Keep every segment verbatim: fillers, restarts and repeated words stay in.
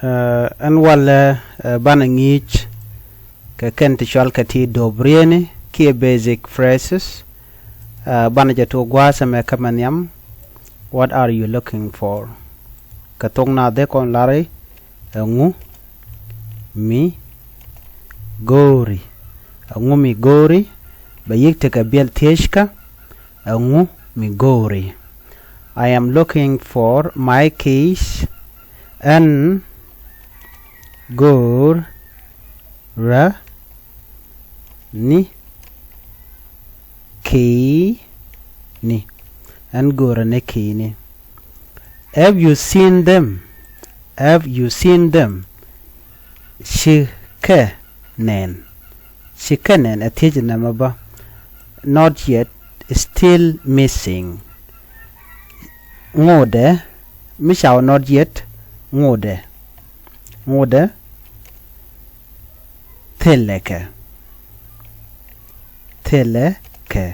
Ɛn walɛ banɛ ŋi̱i̱c kɛ kɛn ti cɔal kɛ ti do̱p rieni kiɛ basic phrases. Banɛ jɛ tuɔk gua̱a̱th ɛmɛ kä mɛ nhiam. What are you looking for? Kɛ thok naath dee kɔn lar i̱ ɛŋu mi go̱o̱ri? Ɛŋu mi go̱o̱ri? Bɛ yi̱k tekɛ biɛl thieckä. Ɛŋu mi go̱o̱ri? I am looking for my keys. Ɛn go̱o̱rä ni ki̱ni. Ɛn go̱o̱rä ni ki̱ni. Have you seen them? Have you seen them? Cikɛ nɛn? Cikɛ nɛn ɛ thiec nɛmɛ bä. Not yet, still missing. Ŋotdɛ, mi ca wä not yet, ŋotdɛ. Ŋotdɛ thilɛ kɛ. Thilɛ kɛ.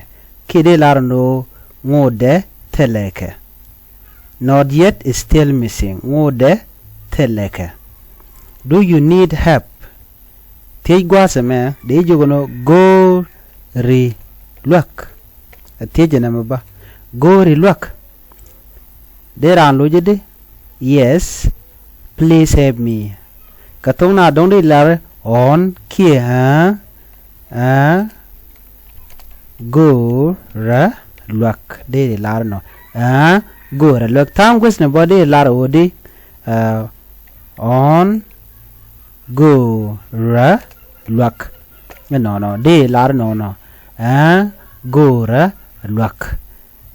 Kiɛ dee lar ni ɣöö ŋotdɛ thilɛ kɛ. Not yet, still missing. Ŋotdɛ thilɛ kɛ. Do you need help? Thiec gua̱a̱th ɛmɛ dee jiök ɛnɔ go̱o̱ri luäk. Ɛ thiec ɛn ɛmɛ bä. Go̱o̱ri luäk. Dee raan loc i̱di? Yes, please help me. Kɛ thok naath dɔ̱ŋ dee lar ɣɔ̱n kiɛ ɣää, ɣää go̱o̱rä luäk. Dee lar ɛnɔ ɣää go̱o̱rä luäk. Tha̱a̱ŋ guäthni bä dee lar ɣöödi ɣɔ̱n go̱o̱rä luäk. Ɛnɔnɔ dee lar ɛnɔnɔ ɣää go̱o̱rä luäk.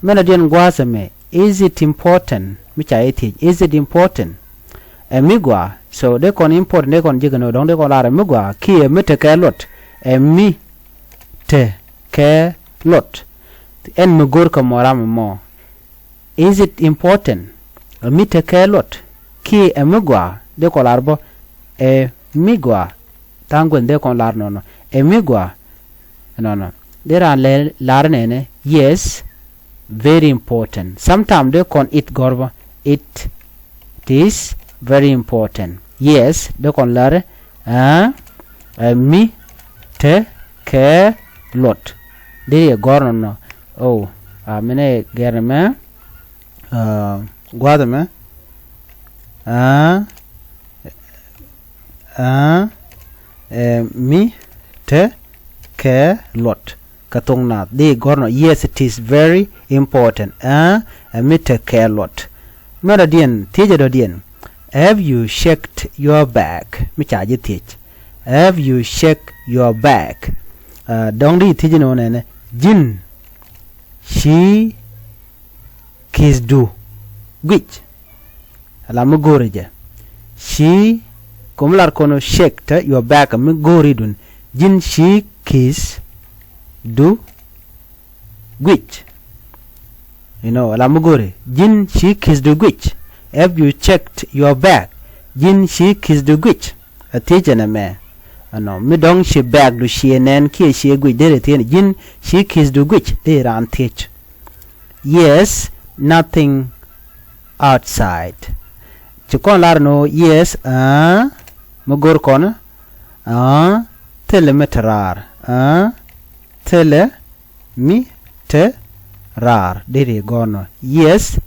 Mɛnɛ diɛn gua̱a̱th ɛmɛ, is it important? Mi ca i̱ thiec, is it important? Ɛ mi gɔaa. So dee kɔn important, dee kɔn ji̱ kɛ ni ɣöö dɔ̱ŋ dee kɔn lar ɛ mi gɔaa kiɛ mi tekɛ luɔt. Ɛ mi tekɛ luɔt. Ɛn mi go̱o̱r kɛ mɔ ram ɛmɔ. Is it important? Ɛ mi tekɛ luɔt kiɛ ɛ mi gɔaa? Dee kɔn lar bä ɛ mi gɔaa. Tha̱a̱ŋ guäth dee kɔn lar nɔnɔ ɛ mi gɔaa. Nɔnɔ dee raan lɛ lar nɛnɛ, yes, very important. Sometimes dee kɔn it gɔ̱r bä, it, it is very important. Yes, dee kɔn lar ɛ, ɛ mi tekɛ luɔt. Dee riɛ gɔ̱r nɔnɔ. Oh, a minɛ gɛr mɛ. Gua̱a̱th ɛmɛ ɣää, ɣää ɛ mi tekɛ luɔt. Kɛ thok naath dee gɔ̱r nɔ, yes, it is very important. Ɣää ɛ mi tekɛ luɔt. Mɛ dɔ̱diɛn, thiecɛ dɔ̱diɛn. Have you checked your bag? Mi ca ji̱ thiec. Have you checked your bag? Dɔ̱ŋ di thiec ni wä nɛnɛ, ji̱n ci ki̱thdu guic? Ala mi go̱o̱ri jɛ. Ci, ko̱mi lar kɔn check te your bag, mi go̱o̱ri dun. Ji̱n ci ki̱thdu guic? You know, ala mi go̱o̱ri. Ji̱n ci ki̱thdu guic? Have you checked your bag? Ji̱n ci ki̱thdu guic? Ɛ thiec ɛn ɛmɛ. Ɛnɔ mi dɔ̱ŋ ci bag du ciɛ nɛn kiɛ ciɛ guic, derɛ thiec ni ji̱n ci ki̱thdu guic? Dee raan thiec. Yes, nothing outside. Ci kɔn lar ni ɣöö yes, ɣää, mi go̱r kɔn, ɣää, thilɛ mi te raar. Ɣää, thilɛ mi te raar. Deri gɔ̱r nɔ. Yes,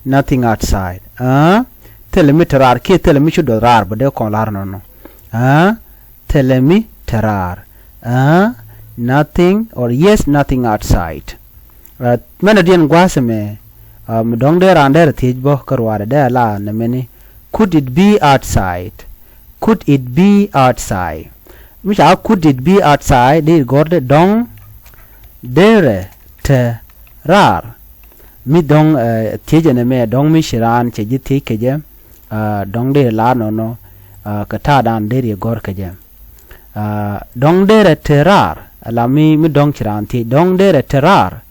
nothing outside. Ɣää, thilɛ mi te raar kiɛ thilɛ mi ci duɔth raar, bä dee kɔn lar nɔnɔ. Ɣää, thilɛ mi te raar. Ɣää, nothing, or yes, nothing outside. Mɛnɛ diɛn gua̱a̱th ɛmɛ, mi dɔ̱ŋ dee raan derɛ thiec bä kä ruaadɛ dee ala nɛmɛni. Could it be outside? Could it be outside? Mi ca could it be outside, dee gɔ̱r dee dɔ̱ŋ derɛ te raar. Mi dɔ̱ŋ thiec ɛn ɛmɛ dɔ̱ŋ mi ci raan cɛ ji̱ thiec kɛ jɛ, dɔ̱ŋ dee lar nɔnɔ kɛ ta̱a̱dan dee riɛ gɔ̱r kɛ jɛ. Dɔ̱ŋ derɛ te raar, ala mi, mi dɔ̱ŋ ci raan thiec, dɔ̱ŋ derɛ te raar.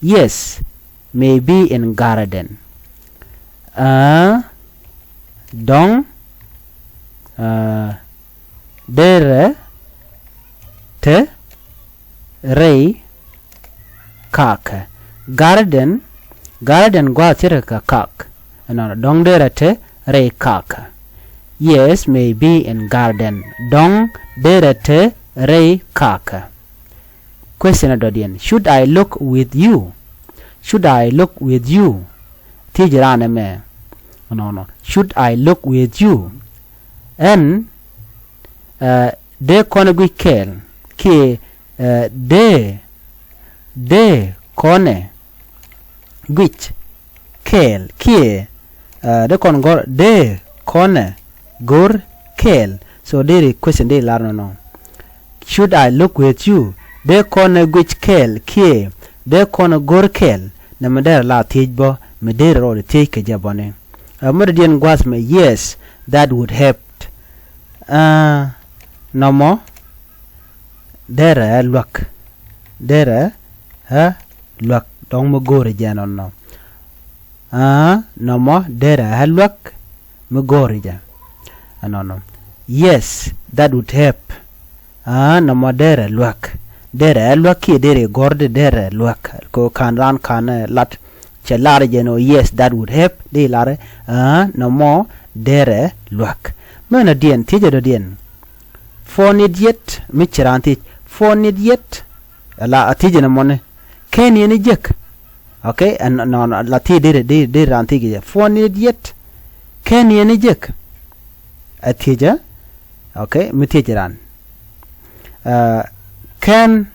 Yes, maybe in garden. Dɔ̱ŋ derɛ te rɛy kakä. Garden, garden gua̱a̱th ce̱tkɛ kɛ kak. Ɛnɔnɔ dɔ̱ŋ derɛ te rɛy kakä. Yes, maybe in garden. Dɔ̱ŋ derɛ te rɛy kakä. Question dɔ̱diɛn. Should I look with you? Should I look with you? Thiec raan ɛmɛ. Nɔnɔ. Should I look with you? Ɛn, uh, dee kɔnɛ guic kɛɛl kiɛ, uh, dee, dee kɔnɛ guic kɛɛl kiɛ, uh, dee kɔn gɔr dee kɔnɛ go̱r kɛɛl. So deri question deri lar nɔnɔ. Should I look with you? Dee kɔnɛ guic kɛɛl kiɛ dee kɔnɛ go̱r kɛɛl? Nɛmɛ derɛ la thiec bä mi deri rɔɔdɛ thiec kɛ jɛ bɔni. Uh, mɛ dɔ̱diɛn gua̱th mɛ, yes, that would help. Uh, nɔmɔ derɛ ɛ luäk. Derɛ ɛ luäk. Dɔ̱ŋ mi go̱o̱ri jɛ nɔnɔ. Aa, nɔmɔ derɛ ɛ luäk mi go̱o̱ri jɛ. Ɛnɔnɔ. Yes, that would help. Aa, nɔmɔ derɛ luäk. Derɛ ɛ luäk kiɛ derɛ gɔ̱r di derɛ luäk. Kɛ ɣöö ka̱n raan ka̱n ɛ lat. Cɛ lar jɛ nɔ, yes, that would help. Di lar, aa, nɔmɔ derɛ luäk. Mɛn a diɛn, thiecɛ dɔ̱diɛn. Four nit yet, mi ci raan thiec. Four nit yet. La a thiec ni mɔni. Kɛn yɛn ni jek. Okay, ɛn nɔ, nɔ, la thiec deri, deri, deri raan thiec kɛ jɛ. Four nit yet. Kɛn yɛn ni jek. A thiec ɛ. Okay, mi thiec raan. Uh, kɛn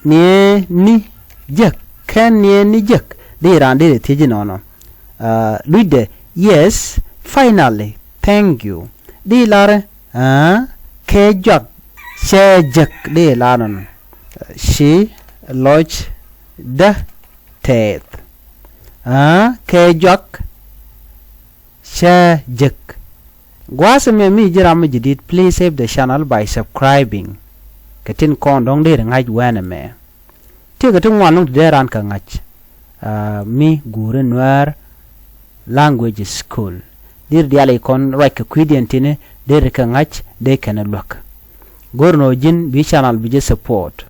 niɛ ni jek. Kɛn niɛ ni jek. Di raan deri thiec nɔnɔ. Uh, lucdɛ, yes, finally, thank you. Di larɛ, uh, kɛ juak cɛ jek di lar nɔnɔ. Ci lɔcdä tɛth. Uh, kɛ juak cɛ jek. Gua̱a̱th ɛmɛ mi ji̱ ram mi ji̱ di̱t, please help the channel by subscribing. Kɛ tin kɔn dɔ̱ŋ deri ŋa̱c wɛn ɛmɛ. Tëëkɛ ti ŋuan lɔ̱ŋ ti dee raan kɛ ŋa̱c. Uh, mi guuri Nuäär language school. Deri diaal i̱ kɔn ruac kɛ kui̱diɛn tini deri kɛ ŋa̱c dee kɛn ɛ luäk. Go̱r nɔ ji̱n bi channel bi jɛ support.